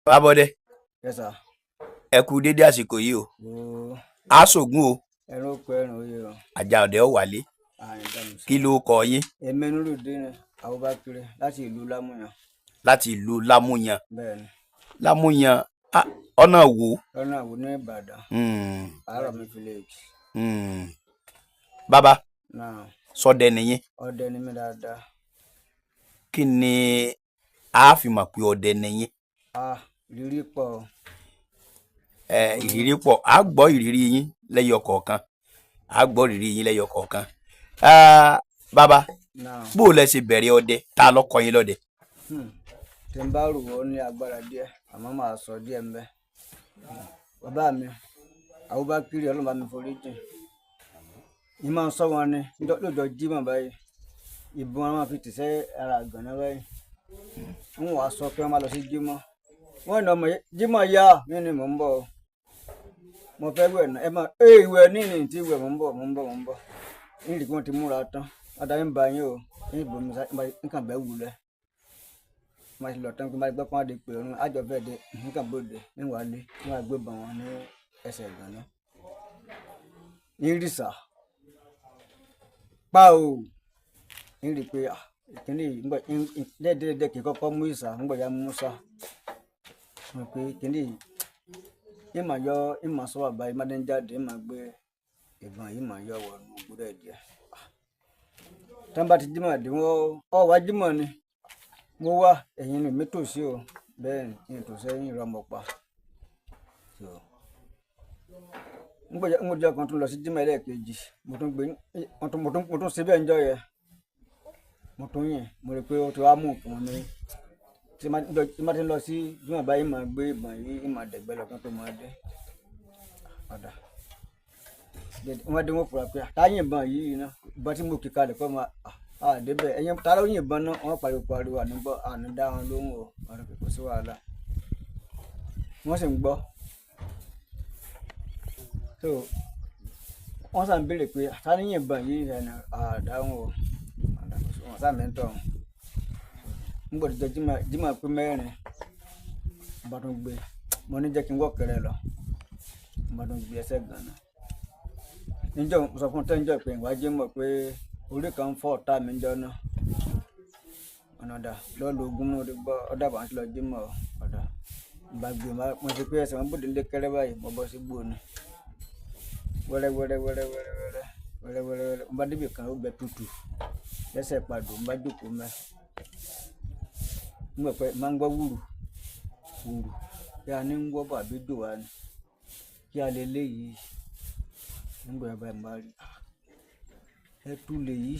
Bábọ́dé. Yes, sir. Ẹ kú dédé àsìkò yìí o. Ooo. A ṣògùn o. Ẹran oko ẹran oyè o. Àjà ọ̀dẹ ó wálé. Àrùn dànù sí. Kí ló kọ yín? Èmi Nurudeen Abubakar láti ìlú Lámúyàn. Láti ìlú Lámúyàn. Bẹ́ẹ̀ni. Lámúyàn, ọ̀nà wo? Lọ́nà wo ní Ìbàdàn. Àárọ̀mí village. Bàbá. Náà. Sọdẹ nìyín? Ọdẹ ni mí dáadáa. Kí ni a fi mọ̀ pé ọdẹ nìyín? Ah, ìrírí pọ̀ o. Ẹ ìrírí pọ̀, a gbọ́ ìrírí yín lẹ́yọ kọ̀ọ̀kan. A gbọ́ ìrírí yín lẹ́yọ kọ̀ọ̀kan. Ah, bàbá, Náà. bó o lẹ ṣe bẹ̀rẹ̀ ọdẹ, tá a lọ kọ́ yín lọ́dẹ? Tí n bá rò ó ní agbára díẹ̀, àmọ́ màá sọ díẹ̀ ń bẹ. Bàbá mi, Abubakar, Ọlọ́run bá mi forí jìn. Ní máa ń sọ wọn ni lọ́jọ́ Jímọ̀ báyìí, ìbọn wọn máa fi tì sẹ́ ara àgànná báyìí. Wọ́n wàá sọ pé wọ́n máa lọ sí Jímọ̀. Wọ́n ní ọmọ Jímọ̀ yá mí ni mò ń bọ̀ o. Mo fẹ́ wẹ̀ náà, ẹ máa ẹ ìwẹ̀ ní ní tí ìwẹ̀ mò ń bọ̀, mò ń bọ̀, mò ń bọ̀. Ní ìdí kí wọ́n ti múra tán, adarí ń ba yín o, ní ìbò mi nǹkan bẹ́ẹ̀ wulẹ̀. Mo ti lọ tán kí n bá gbọ́ pé wọ́n á di pé òun àjọ fẹ́ de nǹkan bóde ní wàá lé, ní wàá gbé bọn wọn ní ẹsẹ̀ ìgànná. Ní rìsà, pa o, ní rí pé ìkíní yìí ń bọ̀ dẹ́ẹ̀dẹ́ẹ̀dẹ́ kì í kọ́kọ́ mú ìsà, ń bọ̀ ya mú sá. Mo rò pé ìkíní yìí, ìmọ̀ yọ, ìmọ̀ sọ bàbá yìí, má dé ń jáde, ìmọ̀ gbé ìbọn yìí, ìmọ̀ yọ wọnú gbúdọ̀ díẹ̀. Tí wọ́n bá ti Jímọ̀ dé, wọ́n ọ wá Jímọ̀ ni. Mo wá ẹ̀yìn ni mi tòsí o, bẹ́ẹ̀ ni tòsí ẹ̀yìn irọ́ mo pa. So, ń gbọ́dọ̀ kan tún lọ sí Jímọ̀ ẹlẹ́ẹ̀kejì, mo tún gbé, mo tún ṣe bẹ́ẹ̀ ńjọ́ yẹn. Mo tún yìn, mo rí pé ó ti wá mú nǹkan ní. Tí má ti ń lọ sí Jímọ̀ báyìí, màá gbé ìbọn yìí, màá dẹ̀gbẹ́ lọ kán tó máa dé. Ọ̀dà. Wọ́n dé wọ́n fura pé tá yìnbọn yìí ná, ìbọn tí mo kì kalẹ̀ kọ́ máa à débẹ̀. Ẹ̀yin tá ló yìnbọn náà, wọ́n pariwo pariwo àní gbọ́, àní dá wọn lóhùn o, ọ̀rọ̀ kò sí wàhálà. Wọ́n sì ń gbọ́. So, wọ́n sá ń béèrè pé tá ní yìnbọn yìí ẹni àdáhùn o. Wọ́n sá mi ń tọ̀. Ń gbọ́dọ̀ jẹ́ Jímọ̀, Jímọ̀ pé mẹ́rin, mo bá tún gbé. Mo ní jẹ́ kí n wọ́ kẹrẹ lọ. Mo bá tún gbé ẹsẹ̀ gan náà. Níjọ́ mo sọ fún tẹ́ńjọ́ pé ìwà Jímọ̀ pé orí kan ń fọ́ ọ̀tá mi níjọ́ náà. Ọ̀nà dà lọ́ lo ogún mú orí gbọ́, ọ̀dà bá ń lọ Jímọ̀ o. Ọ̀dà. Mo bá gbé, mo ṣe pé ẹsẹ̀ wọn bòde lé kẹrẹ báyìí, mo bọ́ sí gbó ni. Wẹ́rẹ́ wẹ́rẹ́ wẹ́rẹ́ wẹ́rẹ́ wẹ́rẹ́ wẹ́rẹ́ wẹ́rẹ́ wẹ́rẹ́. Mo bá débì kan ó gbẹ tutù. Lẹ́sẹ̀ padò, mo bá jókòó mẹ́. Mo gbọ́ pé máa ń gbọ́ wúrù wúrù. Kí a ní ń gbọ́ bọ̀ àbí jò wá ni. Kí a lè lé yìí. Nígbà yẹn báyìí mo bá rí, ẹtu lè yìí.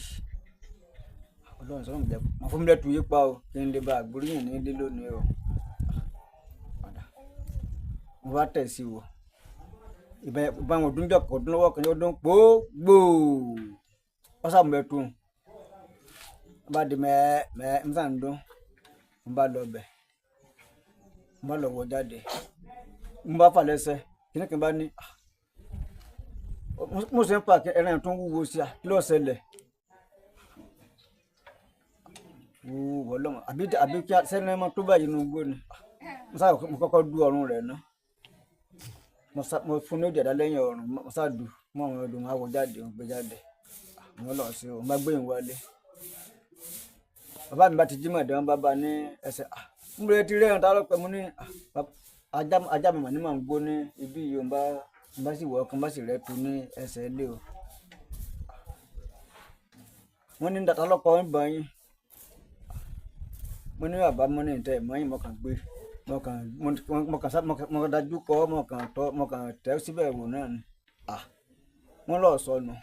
Ọlọ́run sọ̀rọ̀ mi jẹ́, mo fún mi lẹ́tu yìí pa o, kí n lè bá àgbóríyìn ní ilé lónìí o. Ọ̀dà. Mo bá tẹ̀ sí o. Ìbá wọn ọdún jọ̀kọ̀ ọdún lọ́wọ́ kan ní ọdún gbòógbò. Wọ́n sá mú ẹtu. Mo bá di mẹ́ẹ̀ mẹ́ẹ̀ ń sá ń dún. Mo bá lọ bẹ̀. Mo bá lọ wọ jáde. Mo bá fà lẹ́sẹ̀. Kíni kan bá ní, mo sì ń pa ẹran tó ń wúwo sí a, kí ló ṣẹlẹ̀? Wúwo Ọlọ́run, àbí àbí kí sẹ́ni ẹ máa tó báyìí nínú igbó ni. Mo sá mo kọ́kọ́ du ọrùn rẹ̀ ná. Mo sá mo fún ní òjàdá lẹ́yìn ọrùn, mo sá du, mú àwọn ọdún máa wọ jáde, mo gbé jáde. Mo lọ sí o, mo bá gbé yín wálé. Bàbá mi bá ti Jímọ̀ dé, wọ́n bá ba ní ẹsẹ̀. Ń bẹ̀rẹ̀ ti rí ẹran tá lọ́pẹ́ mo ní, ajá ajá mi mà ní màá ń gbó ní ibí yìí, mo bá sì wọ̀ ọkàn, bá sì rẹ́ tu ní ẹsẹ̀ ilé o. Wọ́n ní ta lọ́kọ ń bọ̀ yín. Mo ní bàbá mo ní ìtẹ́ ìmọ̀ yín, mo kàn gbé, mo kàn mo kàn sá mo kàn dájú kọ́, mo kàn tọ́, mo kàn tẹ́ síbẹ̀ wò náà ni. Wọ́n lọ sọnù.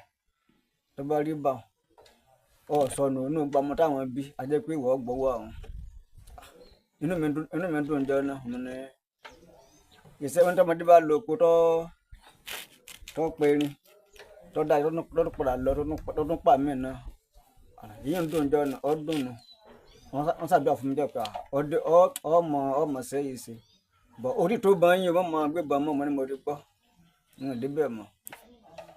Tó bá rí bá ọ sọnù inú gbọmọ táwọn bí, a jẹ́ pé ìwọ gbọ́wọ́ àwọn. Inú mi dùn jọ náà. Mo ní ìṣe wọn tí ọmọdé bá lọ oko tó tó perin, tó dá tó tún padà lọ tó tún pa mí náà. Èyí ń dùn jọ náà, ó dùn nù. Wọ́n ṣàdúrà fún mi jọ pé ọdẹ ọmọ ọmọ sẹ́yìn ṣe. Bọ̀ orí tó bá yín, wọ́n máa gbé bọn mọ́, mo ní mo ti gbọ́. N ò dé bẹ́ẹ̀ mọ́.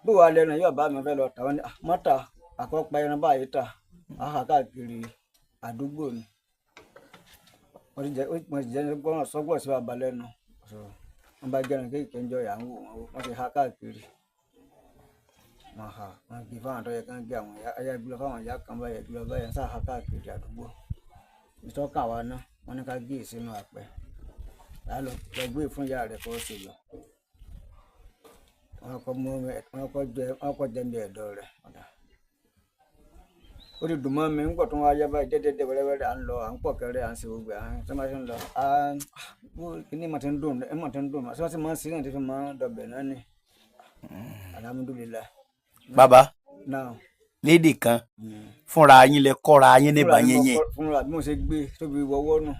Bó wàá lẹ́nu yóò bá mi fẹ́ lọ tà wọ́n ní, mọ́tà àkọ́pa ẹran báyìí tà, á hà káàkiri àdúgbò ni. Wọ́n ti jẹ́ wọ́n ti jẹ́ gbọ́ràn sọ́gbọ̀n sí bàbá lẹ́nu. So, wọ́n bá jẹ́ran kéèké ń jọ ìyá ń wò wọ́n, wọ́n ti há káàkiri. Wọ́n ha, wọ́n gbé fáwọn tó yẹ kán gbé àwọn ìyá, ẹyẹ gbé lọ fáwọn ìyá kan báyẹn gbé lọ báyẹn sáà há káàkiri àdúgbò. Ìtọ́ka wa ná, wọ́n ní ká gbé sínú àpẹ. Á lọ lọ gbé fún ìyá rẹ̀ kó ṣe lọ. Wọ́n kọ́ mú wọ́n kọ́ jẹ wọ́n kọ́ jẹ ní ẹ̀dọ̀ rẹ̀. Ọ̀dà. Ó ti dùn mọ́ mi nígbà tó ń wá yá báyìí dẹ́dẹ́dẹ́ wẹ́rẹ́wẹ́rẹ́ à ń lọ à ń pọ̀ kẹrẹ́ à ń ṣe gbogbo ẹ̀ à ń sọ ma ṣe ń lọ. À ń kíní mà ti ń dùn ẹ̀ mà ti ń dùn mà ṣé wọ́n ti máa ń ṣe náà ti fi máa ń dọbẹ̀ náà ni. Alhamdulillah. Bàbá, Now, lédè kan fúnra yín lẹ kọ́ra yín níbà fúnra mi yín mo yín. Fúnra bí mo ṣe gbé tóbi wọ́wọ́ nù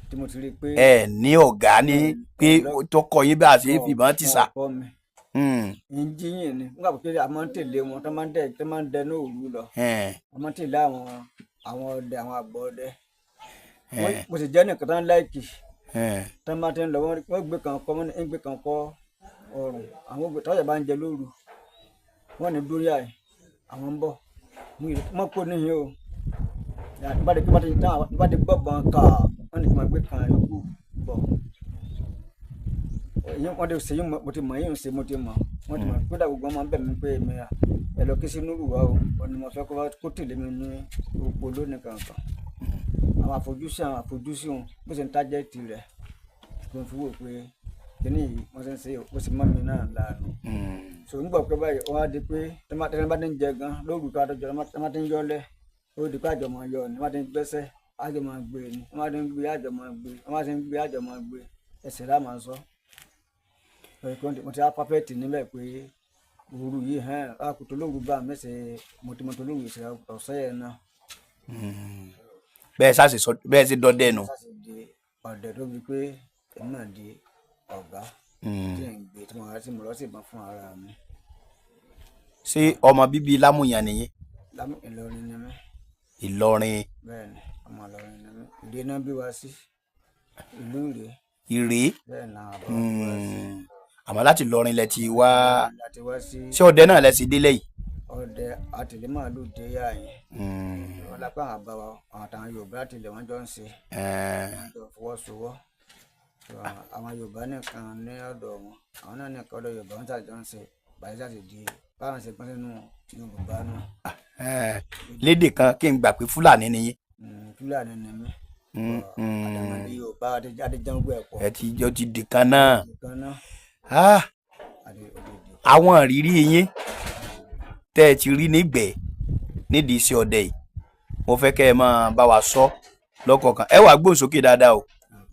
tí mo ti rí i pé Ẹ ní ọ̀gá ní pé tó kọ́ yín bí a ṣe fìbọn ti sà. ọkọ mi ń jíyìn ni nígbà pé a máa ń tẹ̀lé wọn tó máa ń dẹ tó máa ń dẹ ní òru lọ, a máa ń tẹ̀lé àwọn ọdẹ, àwọn àgbọ̀ ọdẹ. Mo sì jẹ́ nìkan tó ń láìkì tó máa ti ń lọ, wọ́n gbé kan kọ́, wọ́n ní gbé kan kọ́ ọrùn àwọn ògbé tọ́jà bá ń jẹ lóru, wọ́n ní dúró yà àwọn ń bọ̀ mọ́ kó níyìn o. Bá ti bá ti tán bá ti gbọ́ bọn ká, wọ́n ní kí wọ́n gbé kan yòókù bọ̀. Èyí wọ́n ti ṣe yín, mo ti mọ̀ yín ṣe, mo ti mọ̀ wọ́n ti mọ̀ kódà gbogbo wọn máa ń bẹ̀ mí pé èmi à ẹ lọ kí sí Núrù wá o, wọ́n ní mo fẹ́ kó wá kó tẹ̀lé mi ní oko lónìí kankan. Àwọn àfojúsùn bó ṣe ń tájẹ́ẹ̀tì rẹ̀ ló ń fi wò pé kíní yìí wọ́n ṣe ń ṣe ó sì mọ́ mi náà láàánú. So ń gbọ́ pé báyìí wọ́n á di pé tẹ́lẹ̀ bá ti ń jẹ gan lóru ká tó jọ tẹ́lẹ̀ bá ti ń yọlẹ̀ ó di pé àjọ máa yọ ni, wọ́n bá ti ń gbẹ́sẹ̀ àjọ máa gbé ni, wọ́n bá ti ń gbé àjọ máa gbé, wọ́n bá ti ń gbé àjọ máa gbé, ẹsẹ̀ lá máa sọ. Mo ti á pàfẹ́tì níbẹ̀ pé òru yìí hẹ́n àkùtò lóru bá mẹ́sẹ̀ mo ti mọ tó lóru ìṣẹ̀lẹ̀ ọ̀sẹ̀ yẹn náà. Bẹ́ẹ̀ sá ṣe sọ bẹ́ẹ̀ ṣe dọdẹ nù. Sá sì di ọ̀dẹ̀ tó fi pé èmi náà di ọ̀gá tí ń gbé tí mo rà tí mo lọ sí ìbọn fún ara mi. Ṣé ọmọ bíbí Lámùyàn nìyí? Lámù Ìlọrin ni mí. Ìlọrin. Bẹ́ẹ̀ ni, ọmọ Ìlọrin ni mí. Ìdè náà bí wa sí ìlú Ìrè. Ìrè. Bẹ́ẹ̀ ni àwọn bàbá bí wa sí. Àmọ́ láti Ìlọrin lẹ ti wá. Láti wá sí. Ṣé ọdẹ náà lẹ sì délé yìí? Ọdẹ àtìlẹ́ màálù dé yà yín. Wọ́n lápá àwọn bàbá wa àwọn àtàwọn Yorùbá àtìlẹ́ wọn jọ ń ṣe. Wọ́n jọ fọwọ́sowọ́. Àwọn Yorùbá nìkan ní ọ̀dọ̀ wọn, àwọn náà nìkan ọ̀dọ̀ Yorùbá wọn ṣàjọ ń ṣe báyìí ṣàṣì di báwọn ṣe pín sínú Yorùbá náà. Lédè kan kí n gbà pé Fúlàní ni yín. Fúlàní ni mí. Àdàmọ̀ ní Yorùbá adéjọ́ gbé ẹ̀kọ́. Ẹ ti jọ ti dì kan náà. Kan náà. Àwọn ìrírí yín tẹ́ ẹ ti rí nígbẹ̀ẹ́ nídìí iṣẹ́ ọdẹ yìí, mo fẹ́ kẹ́ ẹ máa bá wa sọ lọ́kọ̀ọ̀kan. Ẹ wàá gbóhùn sókè dáadáa o,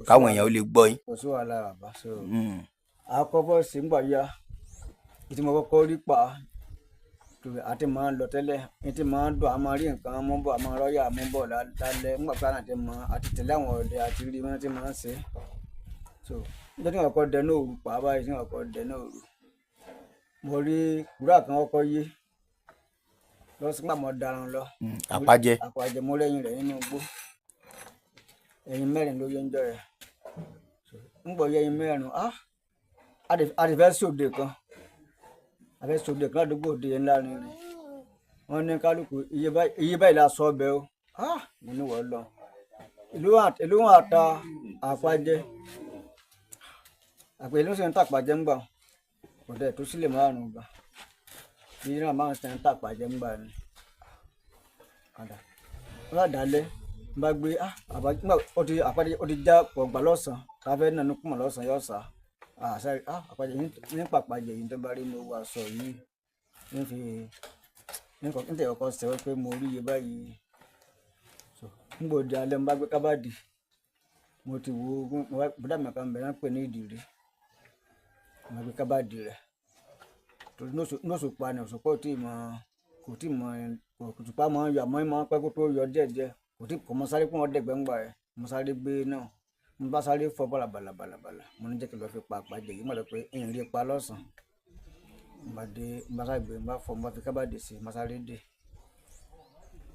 káwọn èèyàn ó lè gbọ́ yín. Kò sí wàhálà bàbá. So àkọ́kọ́ sí ń gbà ya ìtí mo kọ́kọ́ rí pa àti máa ń lọ tẹ́lẹ̀ ìtí máa ń dùn, a máa rí nǹkan mú bọ̀, a máa rọ́yà mú bọ̀ lálẹ́ ńgbà pé àti máa àti tẹ̀lé àwọn ọdẹ àti rí wọn tí máa ń ṣe. So níjọ́ tí wọ́n kọ́ dẹ ní òru pa báyìí, tí wọ́n kọ́ dẹ ní òru, mo rí kúrà kan kọ́kọ́ yé lọ́sí gbà mọ́ daran lọ. Àpàjẹ. Àpàjẹ, mo rẹ́yìn rẹ̀ nínú igbó, ẹyin mẹ́rin ló yé ń jọ rẹ̀ ń gbọ́ yẹ ẹyin mẹ́rin. Ah, a ti fẹ́ sòde kan, a fẹ́ sòde kan ládùúgbò òde ńlá rìnrìn, wọ́n ní kálukú iye báyìí la sọ ọbẹ̀ o. Ah, mo ní wọ́n lọ ìlú wọn àta àpàjẹ àpè ìlú sì ń tàpàjẹ ń gbà kò dẹ̀ tó sílẹ̀ márùn-ún gbà bí náà máa ń sẹ́ ń tàpàjẹ ń gbà ni padà wọ́n bá dalẹ̀ n bá gbé àpàdé àpàdé ó ti já pọ̀ gbà lọ́sàn-án ká fẹ́ nànú kùmọ̀ lọ́sàn-án yóò sá àṣà àpàdé ní pàpàjẹ yìí tó bá rí mo wọ aṣọ yìí ní fi ní kọ́ ní tẹ̀yọ̀ kọ́ sẹ́wọ́ pé mo rí iye báyìí. So n gbọ́ di alẹ́ n bá gbé kábàdì mo ti wo bọ́dà mi kan bẹ̀rẹ̀ pè ní ìdìrí mo gbé kábàdì rẹ̀ torí nóṣùpá ni òṣùpá ò tí ì mọ kò tí ì mọ òṣùpá máa ń yọ àmọ́ ìmọ̀ pẹ́ kó tó yọ díẹ̀díẹ̀ kò tí kò mọ sáré kó wọn dẹ̀gbẹ́ ń gbà ẹ̀ mo sáré gbé náà mo bá sáré fọ bàlàbàlàbàlà mo ní jẹ́ kí n lọ fi pa àpàjẹ yìí mo lọ pé ìrìn rí pa lọ́sàn-án mo bá dé mo bá sáré gbé mo bá fọ mo bá fi kábàdì sí mo sáré dé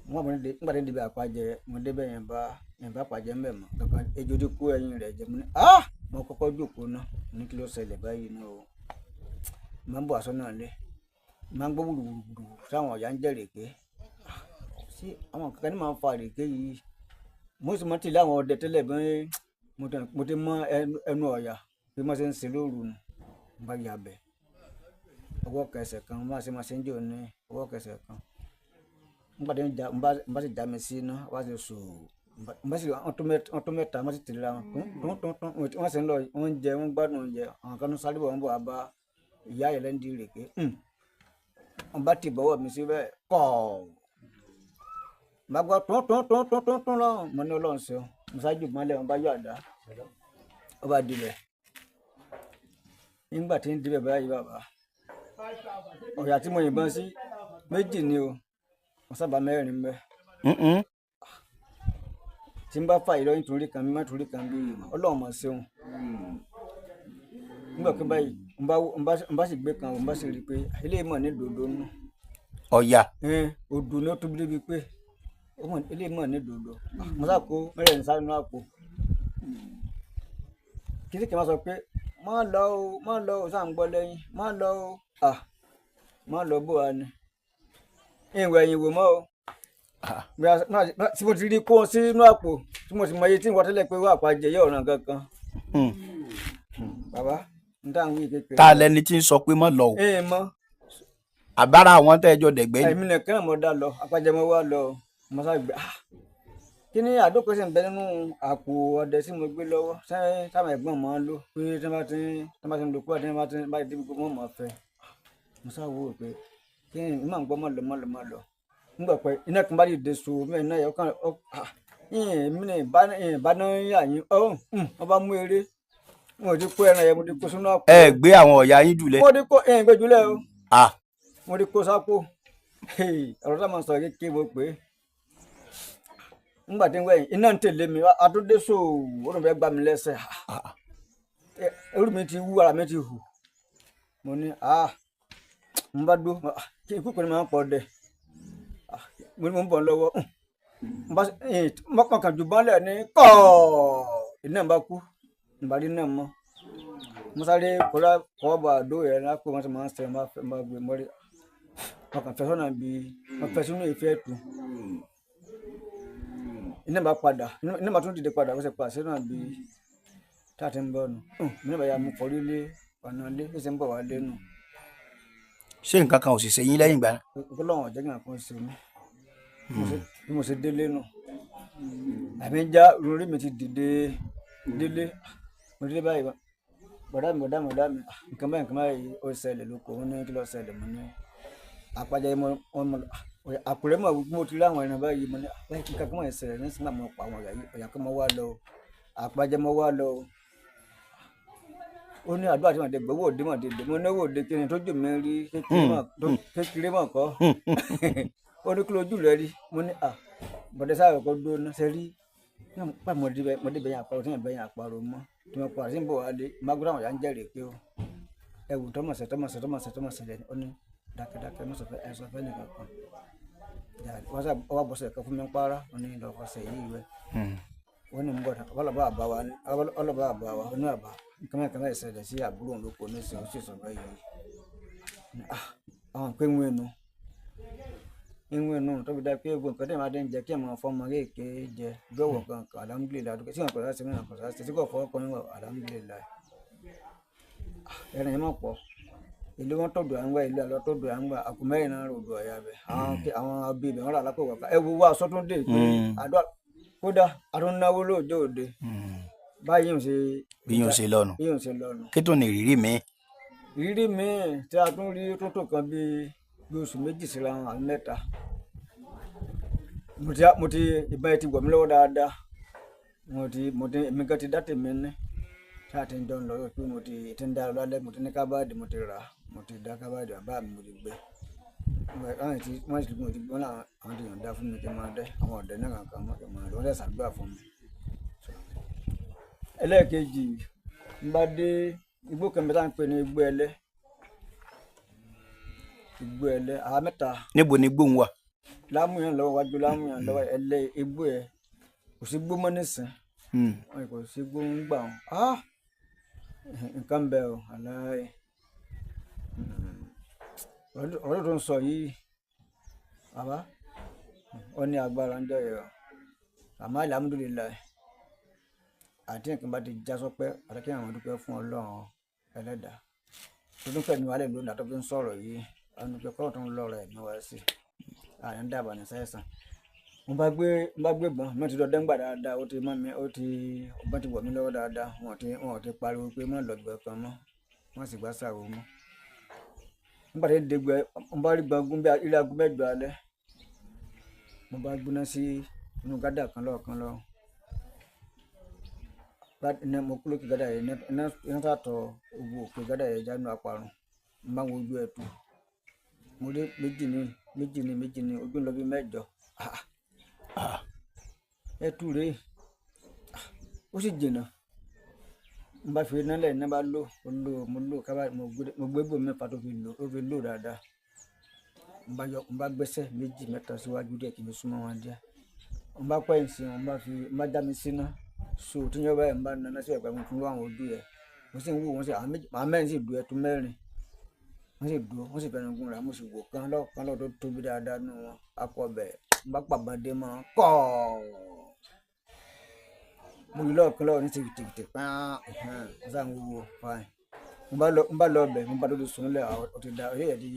mo wà dé nígbà tí débi àpàjẹ mo débẹ̀ yẹn bá àpàjẹ ń bẹ̀ mọ́ kankan ejò ti kó ẹyin rẹ̀ jẹ mo ní ah mo kọ́kọ́ jókòó náà mo ní kí ló ṣẹlẹ̀ báyìí náà o. Mo máa ń bọ̀ aṣọ náà lé mo máa ń gbọ́ wùrùwùrù táwọn ọ̀yà ń jẹ́ rèké sí àwọn kankan ní máa ń fa rèké yìí. Mo sì mọ tìlé àwọn ọdẹ tẹ́lẹ̀ bí mo ti mọ ẹnu ọ̀yà bí wọ́n ṣe ń ṣe lóru nù. Mo bá yà bẹ̀ ọwọ́ kẹsẹ̀ kan, mo máa ṣe ń jò ní ọwọ́ kẹsẹ̀ kan. Nígbà tí ń bá sì já mi sí iná, wá sí sòó, n bá sì wọ́n tó mẹ́ta, wọ́n sì tẹ̀lé ra wọn tún tún tún, wọ́n sì ń lọ, wọ́n ń jẹ, wọ́n ń gbádùn oúnjẹ. Àwọn kan tó sáré bọ̀, wọ́n bọ̀ wá bá ìyá yẹn lẹ́ndì ìrèké. Wọ́n bá ti bọ́wọ́ mi síbẹ̀ kọ́, n bá gbọ́ tún tún tún tún tún tún lọ́hùn. Mo ní Ọlọ́run ṣeun. Mo ṣáájú mọ́lẹ̀, wọ́n bá yọ àdá, ó bá dilẹ̀. Nígbà tí ń dibẹ̀ báyìí, bàbá, ọ̀yà tí mo yìnbọn sí méjì ni o, mo sábà mẹ́rin bẹ́ẹ̀. Tí n bá fà yìí lọ nítorí kan, mi má torí kan bí Ọlọ́run mọ̀ ṣeun. Nígbà pé báyìí n bá sì gbé kan, n bá sì rí i pé eléyìí mọ̀ ní dòdò nù. Ọ̀yà. Odò ni ó tóbi débi pé eléyìí mọ̀ ní dòdò. Mo sá kó mẹ́rẹ̀ẹ̀rin sáré nínú àpò. Kí sì kí n máa sọ pé má lọ o, má lọ o, sáà ń gbọ́ lẹ́yìn, má lọ o, má lọ bó wa ni. Ìwẹ̀ ẹ̀yìn wò mọ́ o. Tí mo ti rí kó sínú àpò, tí mo sì mọ iye tí n wá tẹ́lẹ̀ pé wà pàjẹ́ yóò ràn kankan. Bàbá, n tá ń wí kékeré. Ta lẹni tí ń sọ pé má lọ o? Ẹ mọ. Àbára àwọn tẹ́ ẹ jọ dẹ̀gbẹ́ ni. Èmi nìkan mo dá lọ, apájẹmọ wá lọ, mo sá gbé. Kí ni àdókò sì ń bẹ nínú àpò ọdẹ tí mo gbé lọ́wọ́? Sáwọn ẹ̀gbọ́n máa ń lò pé tí wọ́n bá ti ń lo kúrò, tí wọ́n bá ti ń bá ti débi gbogbo wọn máa fẹ́. Mo sá wò ó pé kí ni mà ń gbọ́ má lọ má lọ má lọ. Nígbà pé iná kan bá dìde so mẹ́rin náà yẹ ọkàn ọ ìyẹn mi ní ìbá náà yà yín ọ̀hún, wọ́n bá mú eré. Mo ti kó ẹran yẹn, mo ti kó sínú àpò. Ẹ gbé àwọn ọ̀yà yín jùlẹ̀. Mo ti kó ẹ̀yìn gbé jùlẹ̀ o. Mo ti kó sápò. Ọ̀rọ̀ tá a máa sọ kékeré mo pè é. Nígbà tí ń wẹ̀yìn, iná ń tẹ̀lé mi, atúndé so ó lóun fẹ́ gbá mi lẹ́sẹ̀. Orí mi ti wú, ara mi ti hù. Mo ní mo bá dúró, kí ikú kan ní máa ń pọ̀ dẹ̀. Mo ní mo ń bọ̀ lọ́wọ́. Mo kàn kàn jù bọ́lẹ̀ ní kọ́ọ̀. Iná bá kú, ìbá rí náà mọ́. Mo sáré kọ́lá kọ́ bọ̀ àdó yẹn lápò, wọ́n ti máa ń sẹ́, wọ́n bá gbé mọ́rí. Mo kàn fẹ́ sọ́nà bí wọ́n fẹ́ sínú ìfẹ́ tù. Iná bá padà, iná bá tún dìde padà, wọ́n sì pa sínú àbí tá a ti ń bọ̀ nù. Mi ní bàyà mo kọrí lé ọ̀nà lé, ó sì ń bọ̀ wá lé nù. Ṣé nǹkan kan ò sì ṣe yín lẹ́yìn ìgbà náà? Ọlọ́run ò jẹ́ kí nǹkan ṣe mí. Bí mo ṣe délé nù. Àmì ń já, orí mi ti dìde délé. Mo délé báyìí, bọ̀dá mi, bọ̀dá mi, bọ̀dá mi, nǹkan báyìí, nǹkan báyìí ó ṣẹlẹ̀ lóko, wọ́n ní kí ló ṣẹlẹ̀, mo ní apájá yìí, wọ́n mọ̀, àkùrẹ́ mọ̀ wípé mo ti rí àwọn ẹran báyìí, mo ní báyìí kí nǹkan kan máa ṣẹlẹ̀ ní sinimá, mo pa àwọn ọ̀yà yìí, ọ̀yà kan mo wá lọ, apájá mo wá lọ. Ó ní àdúrà tí màá dé gbowó òde màá dé dé, mo ní owó òde kí ni tójú mi rí kékeré mọ̀ kọ́. Ó ní kí lójú rẹ rí, mo ní bọ̀dé sáré kọ́ dúró ná ṣe rí. Nígbà mo débẹ̀, mo débẹ̀ yẹn àparò, tí yẹn bẹ̀ yẹn àparò mọ́, tí mo pa sí ń bọ̀ wá lé, má gbọ́dọ̀ àwọn ìyá ń jẹ́rìí pé ó ẹ wò tọ́mọ̀sẹ̀ tọ́mọ̀sẹ̀ tọ́mọ̀sẹ̀ tọ́mọ̀sẹ̀ lẹ́nu. Ó ní dákẹ́dákẹ́, má sọ fẹ́, ẹ sọ fẹ́ nìkan kan. Wọ́n sá, ó wá bọ̀sẹ̀ kan fún mi ń para, ó ní lọ fọṣẹ yìí wẹ̀. Ó ní ń bọ̀, ọlọ́ba àbá wa, ọlọ́ba àbá wa, ó ní àbá. Nǹkan mẹ́rin kan mẹ́rin ṣẹlẹ̀ sí àbúrò òun lóko ní ìsìn, ó sì sọ báyìí. Àwọn pé ń wé nu. Ń wé nu tó fi dá pé gbogbo nǹkan tí ẹ̀ máa dé ń jẹ kí ẹ̀ máa fọ́mọ kéèké jẹ gbọ́wọ̀ kankan, alhamdulillah, dúpẹ́. Tí wọn kò sá sí, wọn kò sá sí, tí kò fọwọ́ kan wọn, alhamdulillah. Ẹran yẹn mọ̀ pọ̀. Ìlú wọn tọ̀dọ̀ à ń gbà, ìlú àlọ́ tọ̀dọ̀ à ń gbà, àpò mẹ́rin náà ròdò ọ̀yà bẹ̀. Àwọn abí ibẹ̀ wọ́n rà lápò wọ̀ká. Ẹ wo wá aṣọ tó ń dè pé àdó kódà a tún náwó lóòjọ́ òde. Báyìí ń ṣe. Bí yóò ṣe lọ́nu. Bí yóò ṣe lọ́nu. Kí tó ní ìrírí mi? Ìrírí mi tí a tún rí tó tó kan bí oṣù méjì síra wọn àbí mẹ́ta. Mo ti ìbọn yẹn ti wọ̀ mí lọ́wọ́ dáadáa. Mo ti èmi gan ti dá tèmi ní. Tí a ti ń jọ ń lọ pé mo ti ń dá lọ lálẹ́, mo ti ní kábàdì, mo ti rà á, mo ti dá kábàdì bàbá mi, mo ti gbé. Wọ́n ti mo ti gbọ́n náà, àwọn ti yọ̀ǹda fún mi kí n máa dẹ́, àwọn ọ̀dẹ́ náà kankan mọ́ kí n máa dẹ́, wọ́n dẹ̀ ṣàdúrà fún mi. Ẹlẹ́ẹ̀kejì, n bá dé igbó kan bí wọ́n ń pè ní igbó ẹlẹ́. Igbó ẹlẹ́, àwa mẹ́ta. Níbo ni igbó ń wà? Lámúyàn lọ́wọ́ wájú, lámúyàn lọ́wọ́ ẹlẹ́ igbó ẹ. Kò sí igbó mọ́ nísìn. Kò sí igbó ń gbà wọ́n. Nǹkan ń bẹ o, aláì. Ọ̀rọ̀ tó ń sọ yìí, bàbá, ó ní agbára ń jọ yẹn o. Àmọ́ alhamdulillahi, àti nǹkan bá ti já sọpẹ́ àti kí àwọn dúpẹ́ fún Ọlọ́run ẹlẹ́dàá tó tún fẹ̀mí wálẹ̀ lónìí àti tó fi ń sọ̀rọ̀ yìí, àwọn dúpẹ́ kọ́ tó ń lọ́rọ̀ ẹ̀mí wá sí àní ń dàbà ní sẹ́sàn. Mo bá gbé ìbọn mi ti dọdẹ ń gbà dáadáa, ó ti mọ́ mi, ó ti ọgbọ́n ti wọ̀ mí lọ́wọ́ dáadáa. Wọn ò ti pariwo pé mọ́ lọ́gbẹ̀ẹ́ kan mọ́, wọ́n sì gbá sàrò mọ́. Nígbà tí dègbẹ́ mo bá rí gbọ̀ngàn bí ilé aago 8 alẹ́, mo bá gbóná sí inú gádà kan lọ́ọ̀kan lọ. Iná mo kú lókè gádà yẹn, iná sàtọ̀ owó òkè gádà yẹn jánu àparun. Mo bá ń wo ojú ẹtù, mo rí méjì ní méjì ní méjì ní ojú ń lọ bí 8. Ah. Ẹtù rèé, ó sì jìnnà. Mo bá fi iná lẹ̀, iná bá lò ó lò, mo lò kábà, mo gbé bò mẹ́fà tó fi lò ó fi lò dáadáa. Mo bá yọ, mo bá gbẹ́sẹ̀ méjì mẹ́ta síwájú díẹ̀ kí n fi súnmọ́ wọn díẹ̀. Mo bá pẹ̀yìn sí wọn, mo bá fi, mo bá já mi síná. So tí ń yọ báyìí, mo bá naná síbẹ̀ pé mo fi wá àwọn ojú yẹn. Mo sì ń wò wọ́n sí àwọn méjì, àwọn mẹ́rin sì dúró, ẹtù mẹ́rin. Wọ́n sì dúró, wọ́n sì fẹnu gúnra, mo sì wò kán lọ́ọ̀kan lọ́ọ̀ tó tóbi dáadáa nínú wọn. Akọ bẹ̀, mo bá pàbọ̀dé mọ́ kọ́ọ̀. Mo rí lọ́ọ̀kan lọ́ọ̀ ní tìkìtìkìtì pán, mo sá ń wò fine. Mo bá lọ bẹ̀, mo bá dúdú sùn lẹ̀, ó ti da, oyè yẹn ti,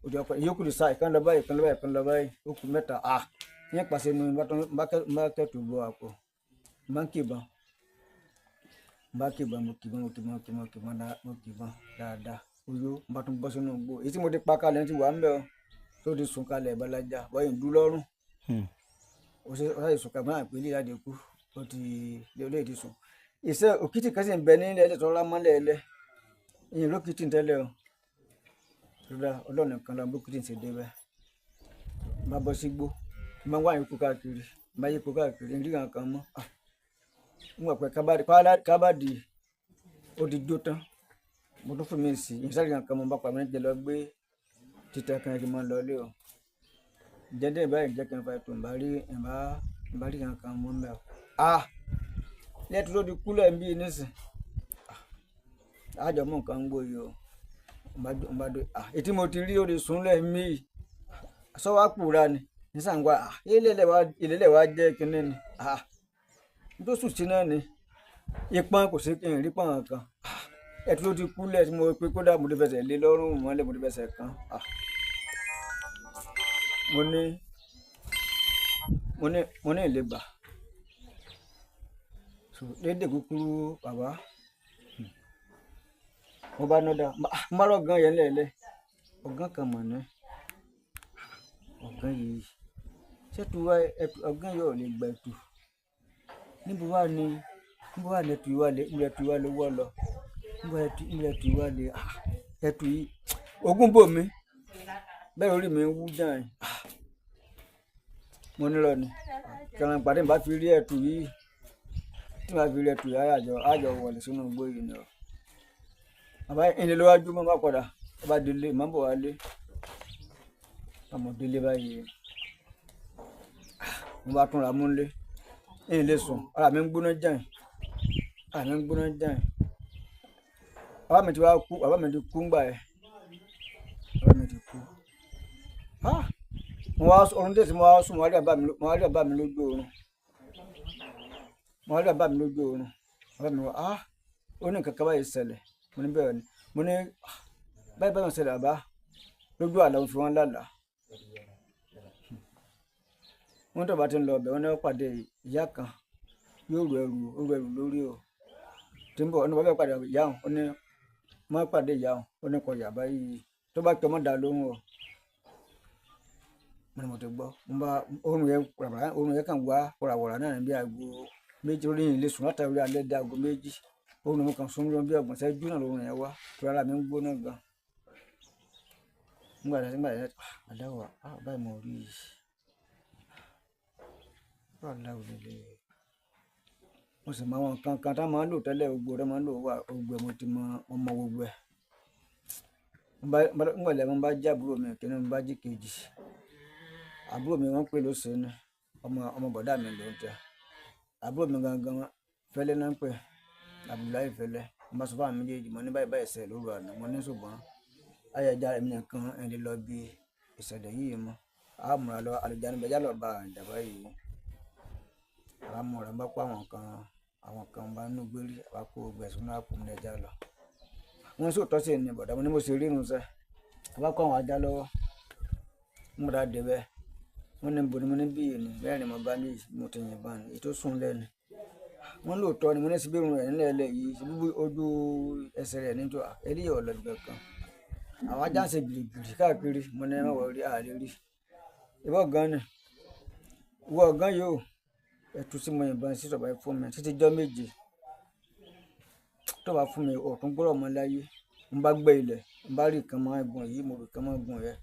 ó ti ọkọ. Ìyókù ti sá, ìkan lọ báyìí, ìkan lọ báyìí, ìkan lọ báyìí, ó kù mẹ́ta. Ah! Ìyẹn pàṣẹ nu, mo bá kẹ́tù bọ àpò. Mo bá ń kìbọn. Mo bá kìbọn, mo kìbọn, mo kìbọn, mo kìbọn, mo kìbọn dáadáa. Ó yó, mo bá tún bọ́ sínú igbó. Èyí tí mo ti pa kalẹ̀ ti wà ńbẹ̀ o. Tó ti sùn kalẹ̀ balaja, bọ́yìn dú lọ́rùn. Ó ṣe, ó sáré sùn kalẹ̀, mo náà pé ilé ìjáde kú. Ó ti, ilé ti sùn. Ìṣe òkìtì kan sì ń bẹ nílẹ̀ ẹlẹ́ tó rá mọ́lẹ̀ ẹlẹ́. Ìyẹn ló kìtì ń tẹ́lẹ̀ o. Rárá, Ọlọ́run nìkan ló mọ bí òkìtì ń ṣe dé bẹ́ẹ̀. Mo bá bọ́ sígbó, mo bá ń wá ìyókù káàkiri, mo bá yípo káàkiri, n rí nǹkan mọ́. Ah! Mo mọ̀ pé kábàdì ó ti jó tán. Mo tún fún mi sí, ìyẹn sáré nǹkan mọ́, mo bá pa mí jẹ lọ gbé títẹ kan kí n máa lọ ilé o. Ǹjẹ́ dé báyìí jẹ́ kí n fa ètò, n bá rí nǹkan mọ́ ńbẹ̀ o. Ah! Lẹ́tù tó ti kú lẹ̀ ń bí nísìn. A jọ mú nǹkan ń gbó yìí o. Mo bá dé, ah! Èyí tí mo ti rí ó ti sùn lẹ̀ mí. Sọ wá pòórá ni. Ní sàn wá, ah! Ilé wa jẹ́ kíní ni. Ah! N tó sùn sí náà ni. Ìpọ́n kò sí kí n rí pọ́n kan. Ah! Ẹtù tó ti kú lẹ̀ tí mo pé kódà mo ti fẹsẹ̀ lé lọ́rùn mọ́lẹ̀, mo ti fẹsẹ̀ kan. Ah! Mo ní, mo ní ìlé gbà. So lédè kúkúrú bàbá. Mo bá ná dá, mo bá rọ̀ gan yẹn lẹ́ẹ̀lẹ́. Ọ̀gán kan mọ̀ ní. Ọ̀gán yìí. Ṣé ẹtù wá, ẹtù, ọ̀gán yìí ò lè gba ẹtù. Níbo wá ni ẹtù yìí wá lè, níbo ẹtù yìí wá lè wọ́ lọ. Níbo ẹtù yìí wá lè, ah! Ẹtù yìí, ogún bò mí. Bẹ́ẹ̀ orí mi ń wú jàn. Ah! Mo ní lọ ni. Kẹrin pàdé mi bá fi rí ẹtù yìí. Tí mo bá fi rí ẹtù yìí, á jọ wọlé sínú igbó yìí ni o. Bàbá ìní ló wá jú mọ́ bá padà. Ó bá délé, màá bọ̀ wá lé. Àmọ́ délé báyìí. Ah! Mo bá túnra mú lé. Ìní lè sùn. Ara mi ń gbóná jàn. Ara mi ń gbóná jàn. Bàbá mi ti wá kú, bàbá mi ti kú ńgbà yẹn. Bàbá mi ti kú. Ah! Mo wá orun díẹ̀ tí mo wá sùn, mo wá rí bàbá mi lójú oorun. Mo wá rí bàbá mi lójú oorun. Bàbá mi wá, ah! Ó ní nǹkan kan báyìí ṣẹlẹ̀. Mo ní bẹ́ẹ̀ ni. Mo ní, ah! Báyìí báyìí ṣẹlẹ̀ bàbá. Lójú àlá mo fi wọ́n lálàá. Wọ́n tó bá ti ń lọ ọbẹ̀, wọ́n ní wọ́n pàdé ìyá kan. Yóò rù ẹrù, ó rù ẹrù lórí o. Tí ń bọ̀, ó ní bàbá pàdé ìyá òun. Ó ní, má pàdé ìyá òun. Ó ní kọ ìyá báyìí. Tó bá tọ́ mọ́ dá lóhùn o. Mo ní mo ti gbọ́. Mo bá orun yẹn, orun yẹn kàn wá wọ̀ràwọ̀rà náà ní bí aago 2 orí yìí lè sùn látàrí alẹ́ dé aago 2. Orun mi kàn sùn lọ bí ọgbọ̀n ìṣẹ́jú náà lórun yẹn wá. Torí ara mi ń gbóná gan. Nígbà tí, aláwọ̀, ah! Báyìí mo rí i. Báwo la ò lè lè. Mo sì mọ àwọn nǹkan kan tá a máa ń lò tẹ́lẹ̀, gbogbo rẹ̀ máa ń lò wá, gbogbo ẹ̀ mo ti mọ, mo mọ gbogbo ẹ̀. Nígbà tí mo bá jí àbúrò mi kìíní, mo bá jí kejì. Àbúrò mi wọ́n pè lóṣù ni, ọmọ bọ̀dá mi ló ń tẹ. Àbúrò mi gangan Fẹ́lẹ́ náà ń pè, Abdullahi Fẹ́lẹ́. Mo bá sọ fún àwọn méjèèjì, mo ní báyìí báyìí ṣẹlẹ̀ lóru àná, mo ní ṣùgbọ́n ayé ẹja èmi nìkan ẹ̀ lè lọ bí ìṣẹ̀lẹ̀ yìí mọ́. A múra lọ, àlùjáde bẹ́ẹ̀ já lọ bá àjà báyìí. Àbá mú rẹ̀ ń bá kó àwọn kan bá nú gbérí, àbá kó gbẹ̀sùn náà kù ní ẹja lọ. Wọ́n sì tọ́ sí ẹni bọ̀dá, mo ní mo ṣe rírun sẹ́. Àbá kó àwọn ajá lọ́wọ́. Mo dá dé bẹ́ẹ̀. Wọ́n ní bo ni mo ní bí yìí ni, bẹ́ẹ̀ ni mo bá ní mo ti yìnbọn ni, èyí tó sùn lẹ́nu. Wọ́n lóòótọ́ ni mo ní síbí irun rẹ̀ nílẹ̀ ẹlẹ́ yìí, síbí ojú ẹsẹ̀ rẹ̀ níjọ́ eléyìí ọ̀lọ́ ibẹ̀ kan. Àwọn ajá ń ṣe gìrìgìrì káàkiri, mo ní ẹ má wọrí, a lè rí. Ìwọ gan ni, ìwọ gan yóò, ẹ̀tù sí mo yìnbọn sí sọ̀bà fún mi títí jọ́ méje. Tó bá fún mi, ọ̀tún gbọ́dọ̀ mọ láyé. Mo bá gbẹ́ ilẹ̀, mo bá rí nǹkan máa gùn yìí, mo rí nǹkan máa gùn yẹn.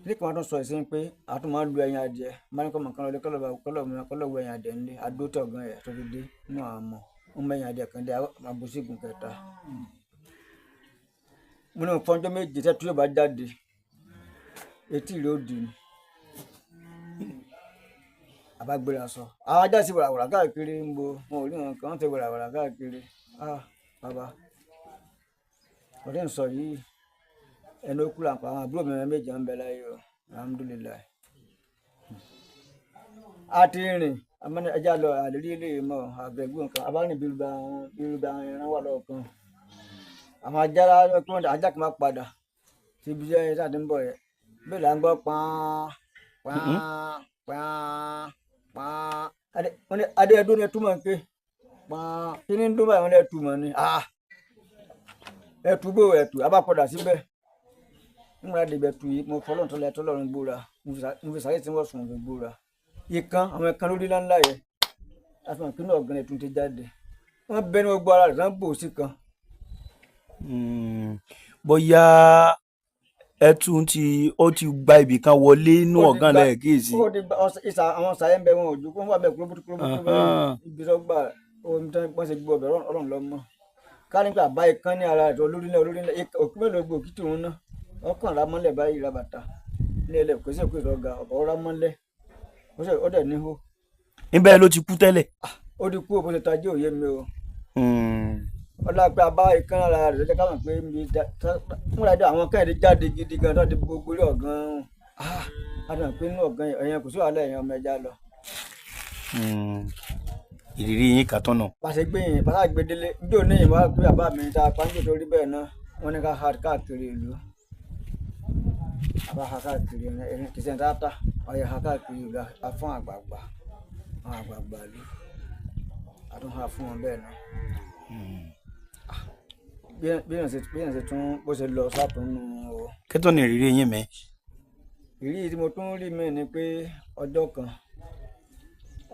Ní kí wọ́n tún sọ ìsín pé a tún máa ń lu ẹyin adìẹ, máa ní kọ́ mọ̀ kán lọ lé kọ́lọ̀ wọ ẹyin adìẹ nílé, adótọ̀ gan ẹ̀ tó fi dé nínú àwọn ọmọ. Wọ́n mọ ẹyin adìẹ kan dé, abosígun kẹta. Mo ní fọ́njọ́ méje tẹ́tú yóò bá jáde, etí rẹ̀ ó dì ní. Àbá gbéra sọ. Àwọn ajá sì wàràwàrà káàkiri ń bo, wọn ò rí nǹkan kan, wọ́n ti wàràwàrà káàkiri. Ah bàbá, ọ̀rẹ́ ń sọ yìí, ẹnu okú là ń pa àwọn àbúrò mi méjì ń bẹ láyé o, alhamdulilayi. A ti rìn, àmọ́ ẹja lọ àlérí ilé mọ́ àgbẹ̀gbọ́n kan, a bá rìn bíi bíi ẹran wà lọ́ọ̀kan. Àwọn ajá kí wọ́n ajá kan máa padà síbi iṣẹ́ tí a ti ń bọ̀ yẹn. Bẹ́ẹ̀ là ń gbọ́ pàán pàán pàán pàán. Wọ́n ní adé ẹdún ni ẹ túmọ̀ ń ké. Pàán kí ni ń dún báyìí wọ́n ní ẹ túmọ̀ ni. Ah ẹ tú bó ẹ tú, a bá padà síbẹ̀. Nígbà tí ibẹ̀ tu yìí, mo fọlọ́n tó lẹ tó lọ́run gbóra, mo fi sàyè tí wọ́n sùn fi gbóra. Ìkan àwọn ẹ̀kan lórí ńláńlá yẹn, a fi hàn kí inú ọ̀gán ẹ̀ tún ti jáde. Wọ́n bẹ́ ní gbogbo ara rẹ̀ tán bò sí kan. Bóyá ẹtù tí ó ti gba ibì kan wọlé inú ọ̀gán lẹ́ẹ̀kejì. Ó ti gba ìsà àwọn sàyẹ̀ ń bẹ wọn ò ju kó wọ́n wà bẹ́ẹ̀ kúrúbútú kúrúbútú bẹ́ẹ̀ ibi tó gbà omi tó wọ́n ṣe gbọ́ ọbẹ̀ ọlọ́run lọ mọ́. Ká nígbà bá ikán ní ara rẹ̀ olórí ńlẹ̀ olórí ńlẹ̀ òkú mélòó gbò òkìtì òun náà ọkàn ra mọ́lẹ̀ báyìí ra bàtà ní ilẹ̀ kò sí òkú ìrọ̀gà ọ̀bọ̀ ra mọ́lẹ̀ ó dẹ̀ níhó. Níbẹ̀ ló ti kú tẹ́lẹ̀. Ó ti kú òbó ṣe tají òye mi o. Ọlá pé a bá ikán ara rẹ̀ lọ́jọ́ ká mọ̀ pé mi múra dé àwọn kẹ́hìndé jáde gidi gan tó ti gbogbo orí ọ̀gán a dàn pé inú ọ̀gán ẹ̀yẹn kò sí wàhálà ẹ̀yẹn ọmọ ẹja lọ. Ìrírí yín kà tọ̀nà. Pàṣẹ gbé yìnyín pàṣẹ gbé délé njó ní ìwà pé bàbá mi ta pàǹjọ tó rí bẹ́ẹ̀ náà wọ́n ní ká ha káàkiri ìlú. Àbá ha káàkiri ẹni kìí ṣe tata ọyẹ ha káàkiri ìlú a fún àgbààgbà àwọn àgbààgbà ìlú a tún ha fún wọn bẹ́ẹ̀ náà. Bí èèyàn ṣe tún bó ṣe lọ sátúnú o. Kẹ́tọ́ ni ìrírí yín mi. Ìrírí tí mo tún rí mi ni pé ọjọ́ kan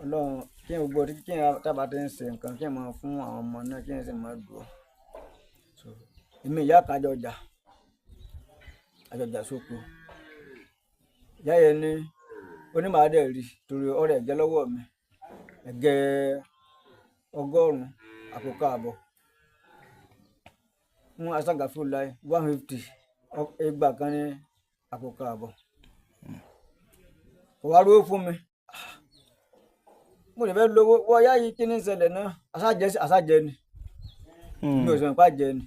Ọlọ́run kí n gbọ́ kí n tábà ti ń ṣe nǹkan kí n máa fún àwọn ọmọ náà kí n sì máa dùn. Èmi ìyá kan àjọjà àjọjà sóko. Ìyá yẹn ní onímọ̀ọ́dẹ̀ rí torí ọ̀rẹ́ ẹ̀gẹ́ lọ́wọ́ mi ẹ̀gẹ́ 100 àpò káàbọ̀. Mú aṣága fún láì 150 igba kan ní àpò káàbọ̀. Kò wá rówó fún mi. Mo lè fẹ́ lówó wọ́n yá yìí kí ní ṣẹlẹ̀ náà aṣájẹ ni. Mi ò sọ nípa jẹ ni.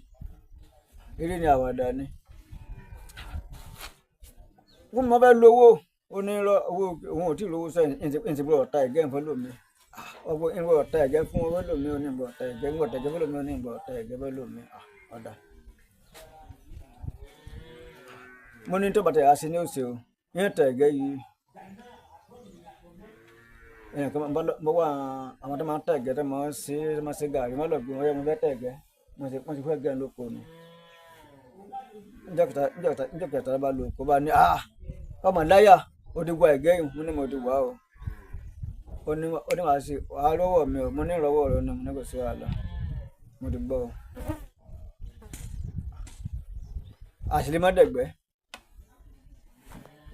Eré ni àwàdà ni. Fún mi wọ́n fẹ́ lówó ó ní owó òun ò tí ì lówó sẹ́yìn ìǹtí gbọ́dọ̀ ta ẹ̀gẹ́ nǹkan lómi. Ọgbọ́n ìǹ gbọ́dọ̀ ta ẹ̀gẹ́ fún owó lómi ó ní gbọ́dọ̀ ta ẹ̀gẹ́ gbọ́dọ̀ ta ẹ̀gẹ́ fún lómi ó ní gbọ́dọ̀ ta ẹ̀gẹ́ fún lómi. Ọ̀dà. Mo ní tó bàtà yà sí ní òsè o, ìyẹn ta ẹ̀gẹ́ yìí. Ẹ̀yìn kan mo wá àwọn tó máa ń ta ẹ̀gẹ́ tó máa ń ṣe gàrí wọ́n lọ gbé wọn yẹ mo fẹ́ ta ẹ̀gẹ́ wọ́n ti fẹ́ gẹ́ lóko ni. Njọ́ kẹta bá lò kó bá ní ọmọ láyà ó ti wá ẹ̀gẹ́ yìí mo ní mo ti wá o. Ó ní wàá sí wàá rọ́wọ́ mi o mo ní ìrọ́wọ́ rẹ ni mo ní kò sí wàhálà mo ti gbọ́ o. Àṣìlè má dẹ̀gbẹ́.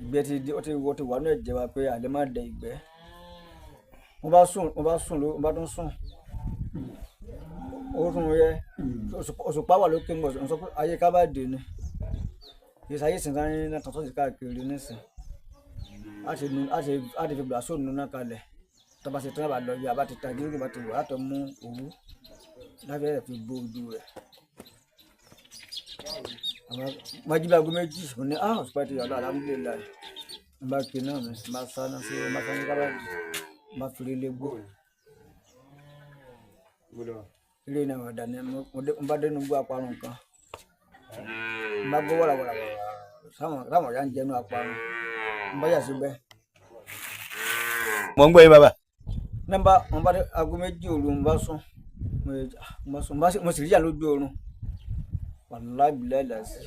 Ìgbẹ́ ti di ó ti wà ní ẹ̀jẹ̀ wa pé àlè má dẹ ìgbẹ́. Mo bá sùn mo bá tún sùn. Ó tún yẹ òṣùpá wà lókè mo sọ pé ayé ká bá dé ni. Ìṣe ayé ìsìn tán ní tọ́tọ́ sí káàkiri nísìn. A ti fi gbà sóònù náà kalẹ̀. Tó bá ṣe tán bá lọ bí a bá ti ta gírígì bá ti wà á tọ́ mú òwú lábẹ́ rẹ̀ fi bo ojú rẹ̀. Àwọn májíbí aago méjì mo ní òṣùpá ti yọ̀ lọ alhamdulilayi. N bá kí náà mi, n bá sáná sí, n bá sáná sí kábàdì, n bá fi lé gbó. Eré náà wà dání, mo bá dénú gbó aparun kan. N bá gbọ́ wàràwàrà sáwọn ọ̀yá ń jẹnu aparun. N bá yà síbẹ̀. Mò ń gbọ́ yín, bàbá. Nọ́mbà mo bá dé aago 2 òru, mo bá sùn, mo bá sùn, mo sì rí ìyá lójú oorun. Wàláì bíláì làásì.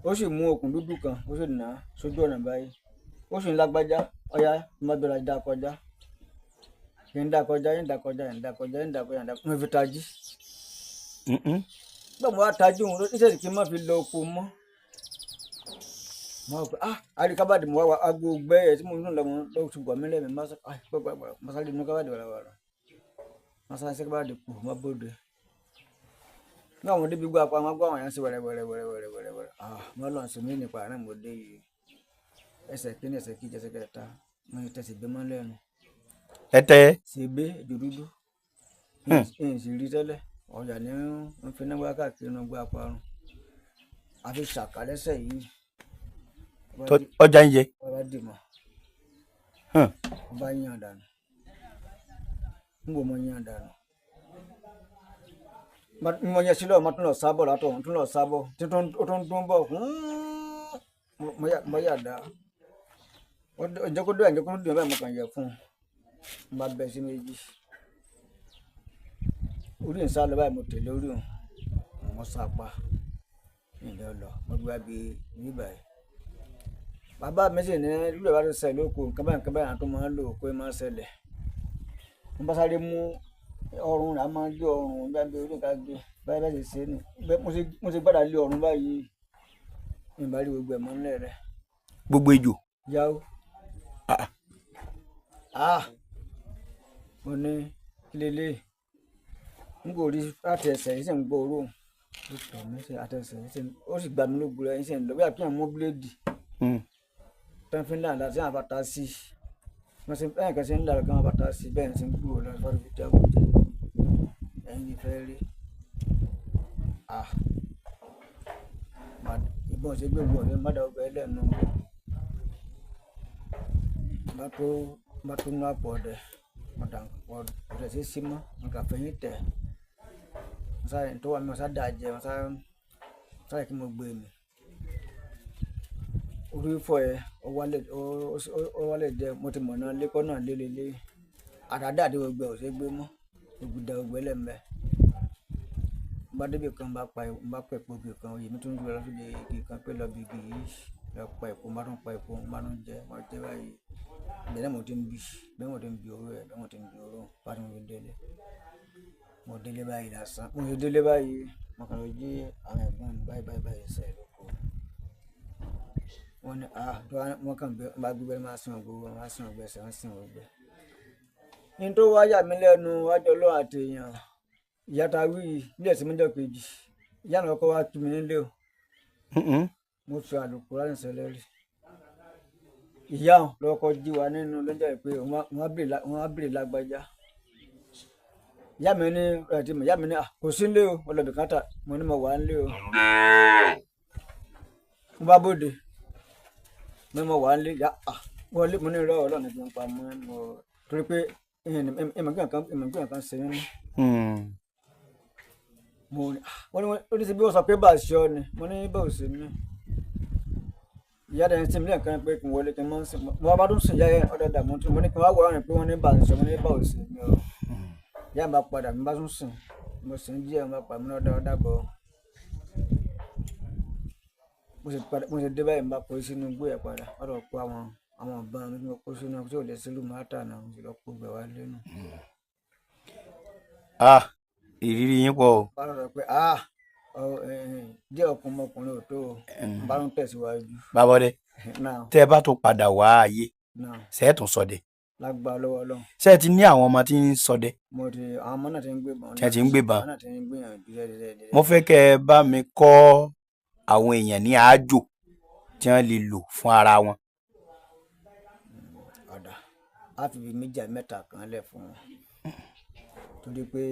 Ó sì mú okùn dúdú kan, ó sì nà á sójú ọ̀nà báyìí. Ó sì ń lágbájá, ọ̀yá, mo bá bẹ̀rẹ̀ dá kọjá. Kì í dá kọjá, ń dá kọjá, ń dá kọjá, ń dá kọjá, ń dá kọjá. Mo fi tají. Nígbà mo wá tají òun, níṣẹ́ kí n má fi lọ oko mọ́. Mo rò pé, ah, àrí kábàdì mo wá wá aago gbẹ́ ẹ̀ tí mo ń lọ, mo lọ ti gbọ̀ mí lẹ́mìí, má sá, ah, pẹ́ pẹ́ pẹ́, mo sáré inú kábàdì wàràwàrà. Mo sáré sí kábàdì kù, mo bóde. Nígbà mo débi gbọ́ apá, mo gbọ́ àwọn èèyàn sí wẹ̀rẹ̀ wẹ̀rẹ̀ wẹ̀rẹ̀ wẹ̀rẹ̀ wẹ̀rẹ̀ wẹ̀rẹ̀. Ah, mo lọ sí mi nípa àárín mo dé yìí. Ẹsẹ̀ kíní, ẹsẹ̀ kejì, ẹsẹ̀ kẹta, mo ní tẹ̀sí gbé mọ́ lẹ́nu. Ẹ tẹ. Ṣe gbé ejò dúdú. N sì rí tẹ́lẹ̀. Ọ̀yà ni ń fi náwó káàkiri inú gbọ́ aparun. Àfi ṣàkálẹ́sẹ̀ yìí. Ọjà ń jẹ. Ọba dì mọ́. Ọba yàn dànù. N kò mọ yàn dànù. Mo yẹ sílẹ̀, mo tún lọ sábọ̀ látọ̀, mo tún lọ sábọ̀. Títún ó tún dún bọ̀. Mo yà dá. Ǹjẹ́ kó dé, ǹjẹ́ kó dùn báyìí, mo kàn yẹ fún un. Mo bá bẹ́ sí méjì. Orí ń sá lọ báyìí, mo tẹ̀lé orí òun. Mo sá pa. Ǹjẹ́ ọ lọ, mo gbé wá bí bí báyìí. Bàbá mi sì ní lúlẹ̀ bá ti ṣẹlẹ̀ lóko, nǹkan báyìí, nǹkan báyìí tó máa ń lò kó máa ń ṣẹlẹ̀. Mo bá sáré mú ọrùn rẹ̀, a máa ń gé ọrùn bá bí orí nǹkan gé. Báyìí bá ṣe ṣe é nì. Bẹ́ẹ̀ mo ṣe gbọ́dọ̀ lé ọrùn báyìí. Mi ò bá rí gbogbo ẹ̀ mọ́ nílẹ̀ rẹ̀. Gbogbo ejò. Yáwó. Ah! Mo ní kí leléyìí. N kò rí láti ẹsẹ̀ yìí sì ń gbọ́ oró. Ó tọ̀ mí sí àtẹsẹ̀ yìí sì ń, ó sì gbà mí lógo rẹ̀ yìí sì ń lọ. Bí àpé àwọn mú bíléèdì. Tán fi ń là láti àwọn bàtà sí. Wọ́n sì ń, bẹ́ẹ̀ kan sì ń là lọ́kàn àwọn bàtà sí, bẹ́ẹ̀ sì ń gbúrò lọ fọ́nrán fi jábọ̀ jẹ. Ẹ̀yin ni fẹ́ rí. Ah! Ìbọn ṣe gbé gbọ́ ọ̀rẹ́ má dà ọgbẹ́ lẹ́nu. Bá tó nú àpò ọ̀dẹ. Ọ̀dà ọ̀dẹ sí sí mọ́, nǹkan fẹ̀yìn tẹ̀. Mo sáré tó wà mí, mo sá dà jẹ, mo sáré kí mo gbé mi. Orí fọ́ ẹ, ó wálẹ̀ jẹ, mo ti mọ̀nà lékọ́ náà lélele. Àdàdà àti gbogbo ẹ̀ ò ṣe gbé mọ́. Gbogbo dà gbogbo ẹlẹ́mẹ̀. Mo bá débi kan, mo bá pa, mo bá pẹ̀ epo igi kan, òye mi tún ń lọ síbi igi kan pé lọ bí igi yìí. Lọ pa epo, mo bá tún pa epo, mo bá tún jẹ, mo jẹ báyìí. Bẹ́ẹ̀ ni mo ti ń bí, bẹ́ẹ̀ mo ti ń bí oró ẹ̀, bẹ́ẹ̀ mo ti ń bí oró. Bá ti mo fi délé. Mo délé báyìí lásán. Mo ti délé báyìí, mo kàn lọ jí àwọn ẹ̀gbọ́n mi báyìí báyìí báyìí ṣe lóko. Wọ́n ní, ah, tó wá, wọ́n kàn gbé, wọ́n bá gbé bẹ́ẹ̀ máa sìn ògbó, wọ́n máa sìn ògbó ẹsẹ̀, wọ́n sìn ògbó. Ní tó wá yà mí lẹ́nu, wájú Ọlọ́run àti èèyàn. Ìyá ta wí yìí, nílẹ̀ sí mọ́jọ́ kejì. Ìyá mi kọ́kọ́ wá kí mi nílé o. Mo fi àlùkò ránṣẹ́ sẹ́lẹ̀ rí. Ìyá òun ló kọ́ jí wa nínú lọ́jọ́ yìí pé wọ́n á bèrè lágbájá. Ìyá mi ní, ẹ̀ tí mo, ìyá mi ní, ah, kò sí nílé o, mo lọ bìkátà, mo ní mo wà nílé o. Mo bá bóde, mo ní mo wà nílé, ìyá, ah, wọlé, mo ní irọ́ Ọlọ́run ní fi ń pa mọ́, mo, torí pé ìmọ̀ kí nǹkan ṣe mí mọ́. Mo ní, ah, wọ́n ní, ó ní ṣe bí wọ́n sọ pé bá a ṣe ọ ni, mo ní bá ò ṣe mí. Ìyá dẹ̀ ń sin mí lẹ́ẹ̀kan pé kí n wọlé kí n má sìn. Mo bá tún sìn ìyá yẹn ọ̀dọ̀ dààmú tún. Mo ní kí n wá wọ ọ̀rìn pé wọ́n ní bá a ṣe, mo ní bá ò ṣe mí o. Ìyá mi bá padà, mo bá tún sìn. Mo sìn díẹ̀, mo bá padà, mo ní ọ̀dọ̀ ọ̀dà bọ̀. Mo sì padà, mo sì dé báyìí, mo bá kó sínú igbó yẹn padà. Wọ́n lọ kó àwọn ìbọn mi tí mo kó sínú tí ò lè sílù mọ́tà náà, mo sì lọ kó gbẹ̀ wá lẹ́nu. Ah, ìrírí yín pọ̀ o. Bá lọ sọ pé, ah, ọ, díẹ̀ ọkùnrin ọmọkùnrin ò tó o. Bá tún tẹ̀síwájú. Bàbá ọdẹ, Now. tẹ́ ẹ bá tún padà wá ayé, Now. ṣé ẹ tún ṣọdẹ? Lágbára lọ́wọ́ Ọlọ́run. Ṣé ẹ ti ní àwọn ọmọ tí ń ṣọdẹ? Mo ti, àwọn ọmọ náà ti ń gbébọn. Tí ẹ ti ń gbébọn. Àwọn náà ti ń gbìyànjú díẹ̀ díẹ̀ díẹ̀. Mo fẹ́ kẹ́ ẹ bá mi kọ́ àwọn èèyàn ní àájò tí wọ́n lè lò fún ara wọn. Ọ̀dà, á fi bí méjì àbí mẹ́ta kan lẹ̀ fún wọn. Torí pé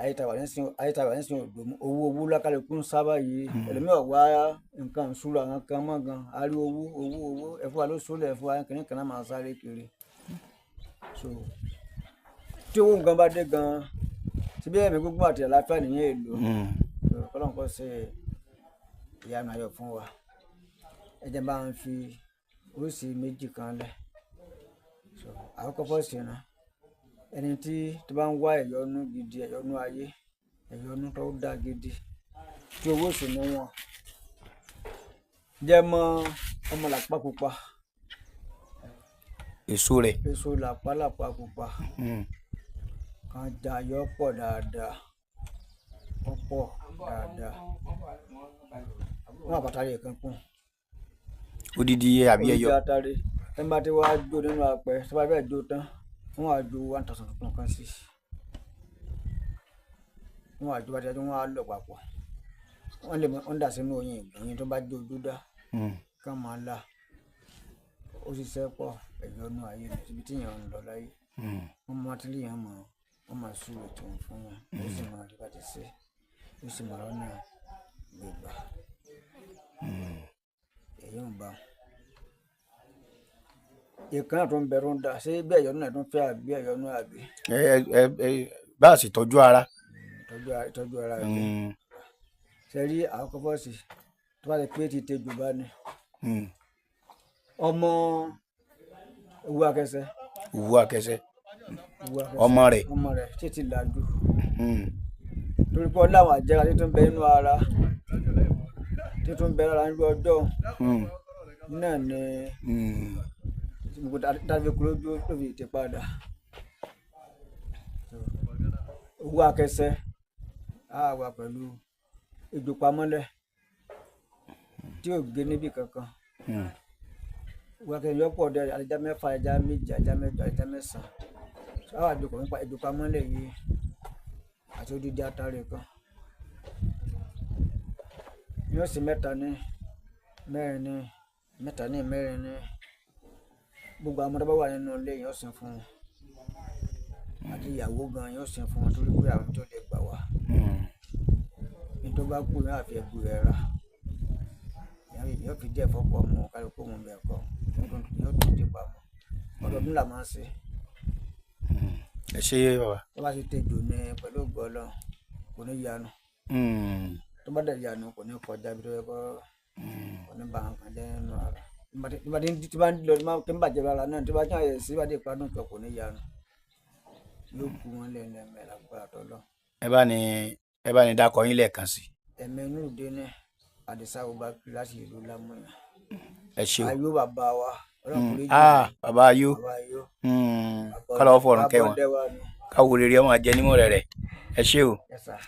Ayé tá a wà nísìnyí, ayé tá a wà nísìnyí òdò mú owó, owó lákàlùkù ń sábà yìí. Ẹlòmíràn wá nǹkan ìṣúra àwọn kan mọ́ gan, a rí owó, owó, owó, ẹ̀fọ́ wa ló sólẹ̀, ẹ̀fọ́ wa kìnnìkan náà máa sáré kiri. So tí owó nǹkan bá dé gan, síbí ẹ̀mí gbogbo àti àlàáfíà nìyẹn èlò. Kọ́lọ́n kọ́ ṣe ìyanu ayọ̀ fún wa. Ẹ jẹ́ bá ń fi oríṣi méjì kan lẹ̀. So àkọ́kọ́ fọ́ọ̀sì náà, ẹni tí tó bá ń wá ẹ̀yọ́nú gidi, ẹ̀yọ́nú ayé, ẹ̀yọ́nú tó dá gidi, tí owó sì ní wọn jẹ́ mọ́ ọmọ làpá pupa. Èso rẹ̀. Èso làpá, làpá pupa kan jayọ pọ̀ dáadáa, ó pọ̀ dáadáa. Wọ́n àbàtàrí kan kún. Odidi àbí ẹyọ? Odidi atare. Tí wọ́n bá ti wá jó nínú apẹ, tí wọ́n bá fẹ́ jó tán, wọ́n á jó 1000 tuntun kan sí. Wọ́n á jó bá ti jó, wọ́n á lọ papọ̀. Wọ́n lè wọ́n dà sínú oyin ìgbín, oyin tó bá jó ojú dá, kán máa là. Ó ṣiṣẹ́ pọ̀, ẹ̀yọ́nú ayé ni ibi tí èèyàn ń lọ láyé. Wọ́n máa tí èèyàn mọ̀, wọ́n máa súre tó ń fún wọn, ó sì máa rí bá ti ṣe, ó sì máa rọ́nà gbégbá. Èyí ń bá. Ìkan náà tó ń bẹ tó ń da, ṣé bí ẹ̀yọ́nú náà tó ń fẹ́ àbí ẹ̀yọ́nú àbí? Ẹ ẹ ẹ bá a sì tọ́jú ara. Ìtọ́jú ara, ìtọ́jú ara rẹ̀. Ṣé rí àkọ́kọ́ fọ́ọ̀sì tó bá ti pé ti tejò bá ní. Ọmọ owó akẹsẹ̀. Òwú akẹsẹ̀. Òwú akẹsẹ̀. Ọmọ rẹ̀. Ọmọ rẹ̀ títí làjú. Torí pé ó láwọn àjẹrára tí tó ń bẹ nínú ara, tí tó ń bẹ lára nínú ọjọ́ náà ni gbogbo dájú kúrò lójú ló fi ti padà. Owó akẹsẹ̀ á wà pẹ̀lú ejò pamọ́lẹ̀ tí ò gé níbì kankan. Owó akẹsẹ̀ yọ pọ̀ dé ajá mẹ́fà, ajá méje, ajá mẹ́jọ, ajá mẹ́sàn-án. So á wà jòkó nípa ejò pamọ́lẹ̀ yìí àti odidi atare kan. Yóò sì mẹ́ta ní mẹ́rin ní mẹ́ta ní mẹ́rin ní gbogbo àwọn ọmọdé bá wà nínú ilé yóò sin fún wọn, àti ìyàwó gan yóò sin fún wọn torí pé àwọn tó lè gbà wá. Ní tó bá kú yóò àfi ẹbu rẹ̀ rà, yóò fi díẹ̀ fọ́pọ̀ ọmọ kálukú mú bẹ́ẹ̀ kọ́, yóò tún di pamọ́. Ọdọọdún là máa ń ṣe. Ẹ ṣé bàbá. Tó bá ti tejò ní pẹ̀lú ògo Ọlọ́run kò ní yanu. Tó bá dẹ̀ yanu kò ní kọjá bí tó yẹ kó, kò ní ba nǹkan jẹ́ nínú ara. Tí bá ti bá ń lọ tí ń bàjẹ́ lára náà, tí bá tí àyè sí bá dé ìpadùn kan kò ní yanu. Yóò kú wọn lẹ́ẹ̀lẹ́mẹ̀ lágbára tọ́lọ́. Ẹ bá ní dákọ yín lẹ́ẹ̀kan sí. Ẹ̀mí Nurudeen Àdìsá Abubakar láti ìlú Lámúyàn. Ẹ ṣé o. Ayó bàbá wa. Ọlọ́run kò ní jù. Ah, bàbá ayó. Bàbá ayó. Kọ́lọ́ fọ̀run kẹ́ wọn. Bàbá ọdẹ wa ni. Káwo rere ọmọ jẹ nímọ̀ rẹ̀ rẹ̀. Ẹ ṣé o. Yes, sir.